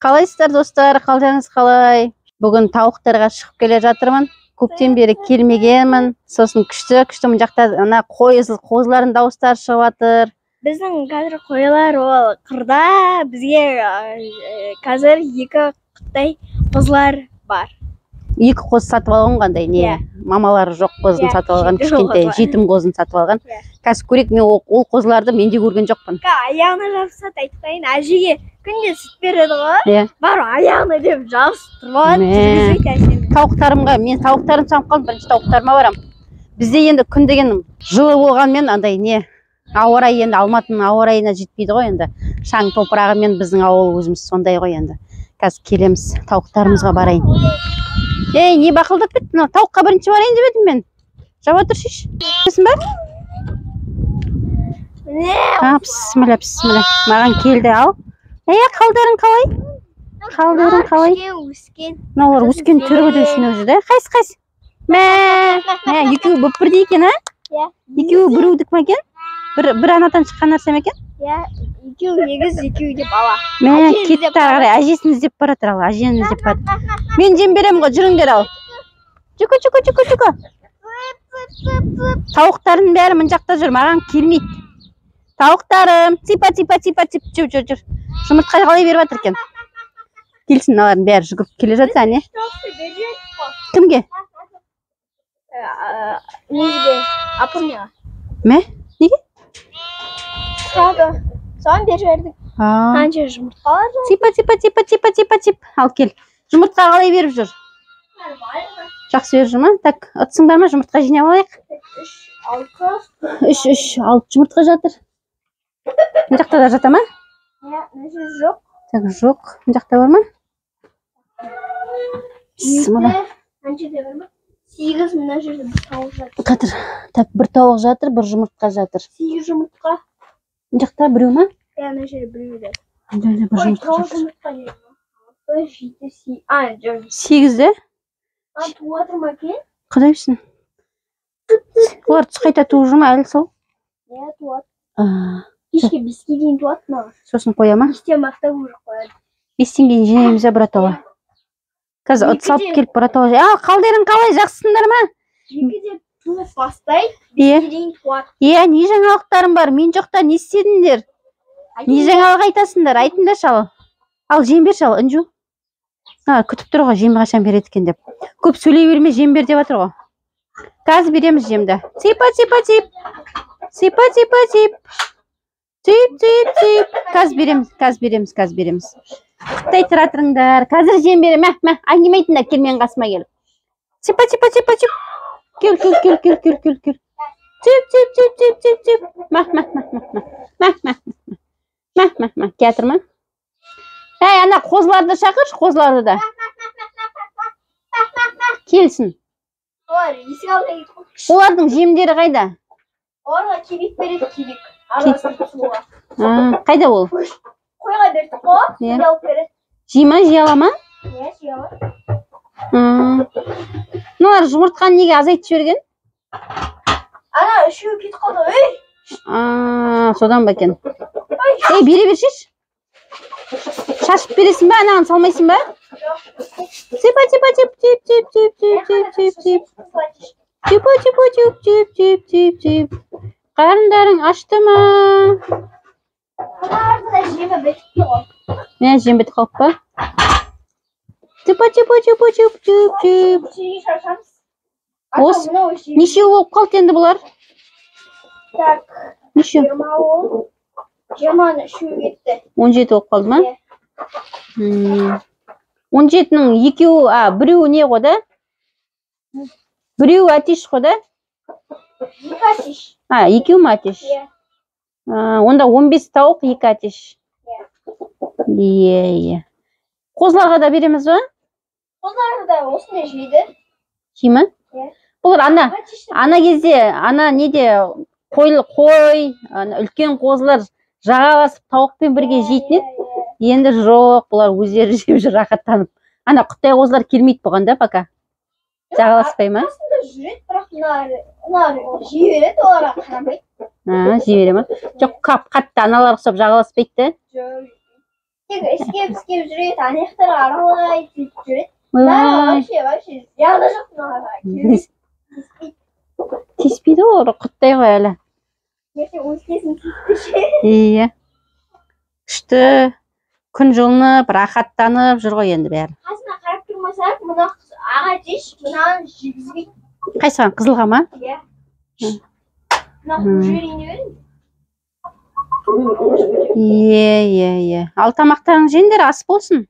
Қалайсыздар, достар? Қалдарыңыз қалай? Бүгін тауықтарға шығып келе жатырмын. Көптен бері келмегенмін. Сосын күшті, күшті мына жақта ана қой, қозылардың дауыстары шығып жатыр. Біздің қазір қойлар ол қырда, бізге қазір екі қытай қозылар бар. Екі қозы сатып алған қандай не? Иә. Мамалары жоқ қозыны Иә, сатып алған, жетім кішкентай қозылар. Жетім қозыны сатып алған. Иә. Қазір көрейік, мен ол қозыларды мен де көрген жоқпын. Аяғына жабысады, айтпайын, әжеге күнде сүт береді ғой. Иә. Барып аяғына деп жабысып тұрып алады, Мә. жүргізбейді әжені. Тауықтарымға, мен тауықтарым сағынып қалдым, бірінші тауықтарыма барамын. Бізде енді күн деген жылы болғанмен андай не, ауа райы енді Алматының ауа райына жетпейді ғой енді. Шаң топырағымен біздің ауыл өзіміз сондай ғой енді. Қазір келеміз, тауықтарымызға барайын. Ей, не бақылдап кетті мынау? Тауыққа бірінші барайын деп едім мен. Жаба тұрсайшы. Білесің ба? Міне. А, бісміллә, бісміллә. Маған келді, ал. Ей, қалдарың қалай? Қалдарың қалай? Кішкене өскен. Мыналар өскен түрі де өскен өзі да. Қайсы, қайсы? Мә, мә, екеуі бір бірдей екен, а? Иә. Екеуі біреудік ма екен? Бір анадан шыққан нәрсе ме екен? Иә, екеуі егіз, екеуі де бала. Мә, Әжені кетті іздеп ары қарай, әжесін іздеп бара жатыр, ал, әжені іздеп бара жатыр. Мен жем беремін ғой, жүріңдер ал. Жүкі, жүкі, жүкі, жүкі. Тауықтардың бәрі мына жақта жүр, маған келмейді. Тауықтарым, ципа, ципа, ципа, цип, жүр, жүр, жүр. Жұмыртқа қалай беріп жатыр екен? Келсін, мыналардың бәрі жүгіріп келе жатыр, әне. Кімге? Неге? Апырмеға. Мә, неге? Сұрады. Соған беріп жібердік. А, Қанша жұмыртқалар бар? Ципа, ципа, ципа, ципа, ципа, цип. Ал кел. Жұмыртқа қалай беріп жүр? Нормально. Жақсы беріп жүр ма? Так, ыдысың бар ма? Жұмыртқа жинап алайық. Үш, алты. Үш, үш, алты жұмыртқа жатыр. Мына жақта да жата ма? Иә, мына жерде жоқ. Так, жоқ. Мына жақта бар ма? Бісміллә. Жеті. Мына жерде бар ма? Сегіз, мына жерде бір тауық жатыр. Қазір. Так, бір тауық жатыр, бір жұмыртқа жатыр. Сегіз жұмыртқа. Мына жақта біреу ма? Иә, мына жерде біреу жатыр. Мына жерде бір Ой, жұмыртқа тоғыз жатыр. Жұмыртқа не? Алты, жеті, сегіз. А, жоқ. Сегізде? А, туып жатыр ма екен? Құдай білсін. Олар түс қайта туып жүр ма әлі сол? Иә, туады. А, Кешке 5-ке дейін туады мына. Сосын қоя ма? 5-тен бастап уже қояды. 5-тен кейін жинаймыз ба біратала? Қазір ыдыс алып Екіде. Келіп біратала. А, қалдарың қалай, жақсысыңдар ма? 2-де туып бастайды, Иә. 5-ке дейін туады. Иә, не жаңалықтарың бар? Мен жоқта не істедіңдер? Не жаңалық айтасыңдар? Айтыңдаршы ал. Ал жем берші ал, Інжу. А, күтіп тұр ғой, жем қашан береді екен деп. Көп сөйлей берме, жем бер деп жатыр ғой. Қазір береміз жемді. Ципа, ципа, цип. Ципа, ципа, цип. Цип, цип, цип. Қазір береміз, қазір береміз, қазір береміз. Құттай тұра тұрыңдар. Қазір жем беремін. Мә, мә, әңгіме айтыңдар, кел менің қасыма келіп. Ципа, ципа, ципа, цип. Кел, кел, кел, кел, кел, кел, кел. Цип, цип, цип, цип, цип, цип. Мә, мә, мә, мә, мә. Мә, мә, мә. Мә, мә, мә. Келатыр ма? Әй, ана қозыларды шақыршы, қозыларды да. Келсін. Олар есік алдына кетіп қалды. Олардың жемдері қайда? Оларға кебек береді, кебек. Араластырып суға. А, қайда ол? Қойға бердік қой, Иә. қой алып береді. Жей ма, жей ала ма? Иә, жей алады. Мыналар жұмыртқаны неге азайтып жіберген? Ана үшеуі кетіп қалды. Ей! А, содан ба екен? Ей, бере бершеші. Шашып бересің ба, анаған салмайсың ба? Ципа, ципа, цип, цип, цип, цип, цип, цип, цип, цип. Ципа, ципа, цип, цип, цип, цип, цип. Қарындарың ашты ма? Мыналардың да жемі бітіпті ғой. Мә, жем бітіп қалып па? Ципа, ципа, ципа, цип, цип, цип. Жерге шашамыз. Осы Мынау жем. Нешеу болып қалды енді бұлар? Так, Нешеу? 20 ол. 20-ның үшеуі кетті. 17 болып қалды ма? Иә. 17-нің екеуі, а, біреуі не ғой да? Біреуі әтеш қой да? Екі әтеш. А, екеуі ма әтеш? Иә. А, онда 15 тауық, екі әтеш. Иә. Иә, иә. Қозыларға да береміз ба? Қозылар да осындай жейді. Жей ма? Иә. Бұлар ана, Әтешті ана кезде, ана неде қой, қой, ана үлкен қозылар жаға басып тауықпен бірге жейтін еді. Иә, Енді жоқ, бұлар өздері жеп жүр рахаттанып. Ана құттай қозылар келмейді бұған да пока. Жағаласпай ма? Қасында жүреді, бірақ мыналар жей береді, оларға қарамайды. А, жей бере ма? Жоқ, қап қатты аналар ұқсап жағаласпайды да. Жоқ. Тек іскеп іскеп жүреді, ана жақтарға аралай сөйтіп жүреді. Ойбай. Вообще, вообще, зияны жоқ мыналарға. Келмейді, тиіспейді. Тиіспейді ғой, олар құттай ғой әлі. Ертең өскесін тиіспеші. Иә, күшті күн, жылынып, рахаттанып жүр ғой енді бәрі. Қасына қарап тұрмасақ, мына ағаш еш, мынаны жегізбейді. Қайсыған, қызылға ма? Иә. М. Мына қуып жіберейін деп едім. Иә, ал тамақтарыңды жеңдер, ас болсын.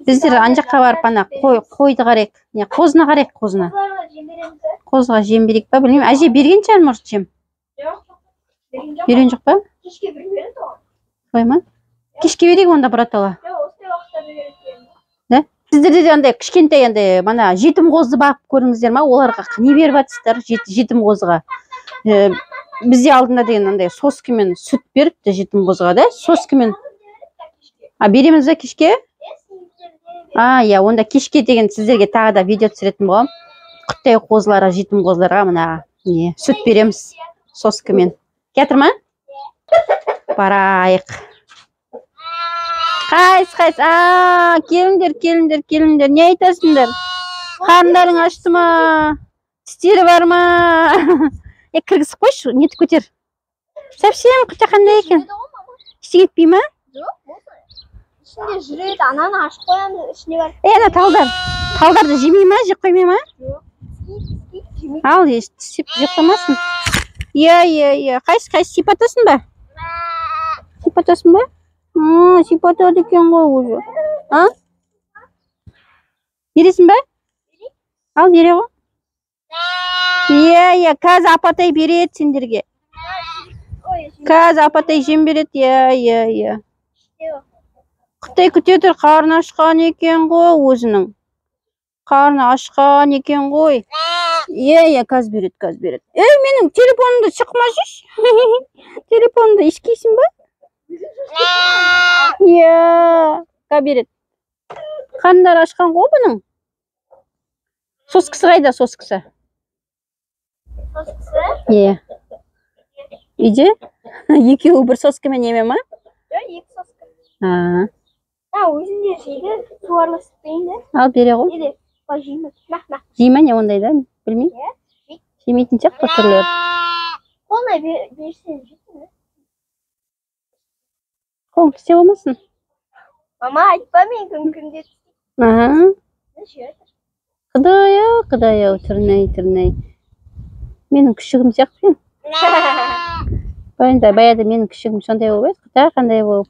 Біздер ана жаққа барып, ана қойды қарайық, не, қозыны қарайық, қозыны. Қозыларға жем береміз бе? Қозыға жем берейік па, білмеймін, әже берген шығар, может, жем. Жоқ. Берген жоқ. Берген жоқ па? Кешке бір береді ғой. Солай ма? Кешке берейік онда біратала. Жоқ, осындай уақытта береді екен. Сіздерде де андай кішкентай, андай мана жетім қозы бағып көрдіңіздер ма? Оларға не беріп жатсыздар жетім қозыға? Бізде алдында деген андай соскамен сүт беріпті жетім қозыға да, соскамен. А, береміз ба кешке? А, иә, онда кешке деген сіздерге тағы да видео түсіретін боламын. Құттай қозыларға, жетім қозыларға мына не сүт береміз соскамен. Келатыр ма? Барайық. Қайсы, қайсы? А, келіңдер, келіңдер, келіңдер. Не айтасыңдар? Қарындарың ашты ма? Тістері бар ма? Е, кіргізіп қойшы, нетіп көтер. Совсем қандай екен? Жүреді ғой, мама. Ештеңе етпей ма? Жоқ, болсын. Ішінде жүреді, ананы ашып қоямыз, ішіне барып. Е, ана талдар. Талдарды жемей ма? Жеп қоймай ма? Жоқ. Тістейді, тістейді, жемейді. Ал, еш тістеп жеп қоймасын. Иә. Қайсы, қайсы, сипатасың ба? Сипатасың ба? Сипатады екен ғой уже. А? Бересің ба? Ал, бере ғой. Иә, қазір апатай береді сендерге. Ой, Қазір апатай жем береді, иә. жемейді. Құттай күте тұр, қарны ашқан екен ғой өзінің. Қарны ашқан екен ғой. Иә, қазір береді, қазір береді. Ей, менің телефонымды шықмашы. Телефонымды ішкейсің ба? Иә, қазір береді. Қарындары ашқан ғой бұның. Соскасы қайда, соскасы? Соскасы? Иә. Үйде? Екеуі бір соскамен еме ма? Жоқ, екі соска. А, А, өзінде жейді, су араластырып берейін де. Ал, бере ғой. Не де, былай жеймін. Мә, мә. Жей ма, не ондайда? Білмеймін. Иә, жейді. Жемейтін сияқты түрлері. Қолына берсең жейсің бе? Қолың тісе болмасын. Мама, айтпа, мен күн күнде Аха. жеп. Құдай ау, құдай ау, түрін түрін. Менің күшігім сияқты екен. Баяғыда, баяғыда менің күшігім сондай болып еді. Құдай, қандай болып.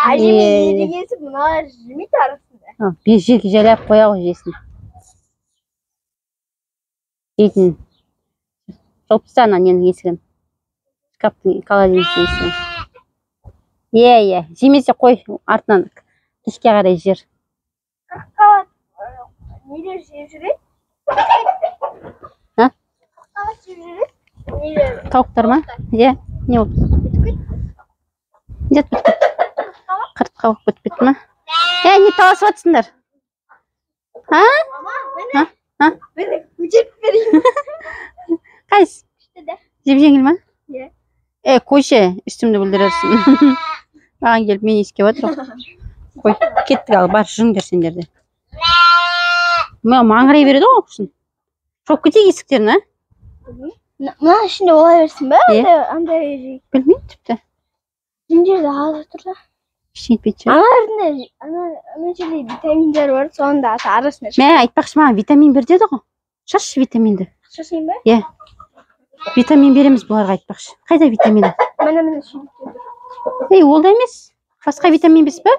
Әжеме Иә. ерегесіп, мыналар жемейді арасында. А, бер, жерге жайлап қоя ғой, жесін. Жейтін. Жауып таста ана ненің есігін. Шкафтың, холодильниктің есігін. Иә. Жемесе қой, артынан кешке қарай жер. Қабат нелер жеп жүреді? А? Қабат жеп жүреді? Нелер? Тауықтар ма? Иә. Не болды? Бітіп кетті. Не бітіп кетті? Қыртқа болып бітіп кетті ма? Е, не таласып жатсыңдар? А? Мама, міне. А? А? Міне, көтеріп берейін. Қайсы? Күшті да. Жеп жеңіл ма? Иә. Е, қойшы, үстімді бүлдірерсің. Маған келіп мені иіскеп жатыр ғой. Қой, кеттік, ал, бар, жүріңдер сендер де. Мына маңырай береді ғой құрсын. Жауып кетейік есіктерін, а? Мына ішінде бола берсін ба? Иә. Андай андай жей. Білмеймін тіпті. Жемдер де аз тұр да. Ештеңе етпейтін шығар. Аналардың да ана жерде витаминдер бар, соның да арасында. Мә, айтпақшы, маған витамин бер деді ғой. Шашшы витаминді. Шашайын ба? Иә. Витамин береміз бұларға, айтпақшы. Қайда витамині? Міне, міне, шүйлікте тұр. Ей, ол да емес. Басқа витамин емес па?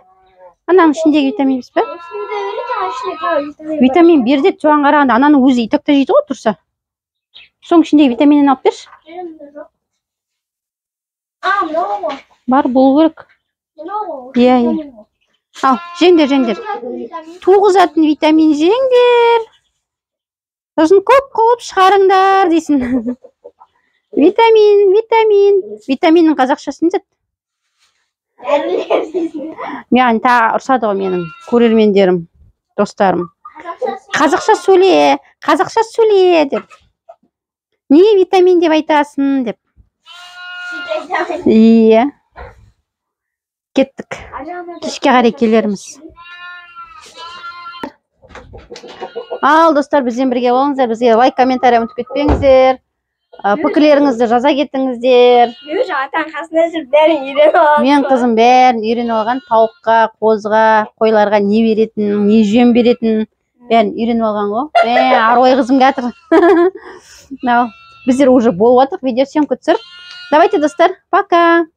Ананың ішіндегі витамин емес па? Осыны да береді, ана ішінде тағы витамин бар. Витамин бер деді, соған қарағанда ананың өзі и так та жейді ғой тұрса. Соның ішіндегі витаминін алып берші. Жерімде жоқ. А, мынау ғой. Бар болу керек. Мынау ғой. Иә. Витамин ғой. Ал, жеңдер, жеңдер. Туғызатын витамин. Туғызатын витамин жеңдер. Сосын көп қылып шығарыңдар дейсің. Витамин, витамин. Витаминнің қазақшасы не зат? Дәрілер дейсің. Маған тағы ұрсады ғой менің көрермендерім, достарым. Қазақшасы. Қазақша сөйле, қазақша сөйле деп. Не витамин деп айтасың деп. Сөйтіп айтамын. Иә. Кеттік, кешке қарай келерміз. Ал, достар, бізбен бірге болыңыздар, бізге лайк, комментарий ұмытып кетпеңіздер, пікірлеріңізді жаза кетіңіздер. Мен уже атаның қасында жүріп, бәрін үйреніп алдым. Мен қызым бәрін үйреніп алған: тауыққа, қозыға, қойларға не беретін, не жем беретін, бәрін үйреніп алған ғой. Мә, арой қызым келатыр. Мынау біздер уже болып жатырық, видеосъемка түсіріп. Давайте, достар, пока.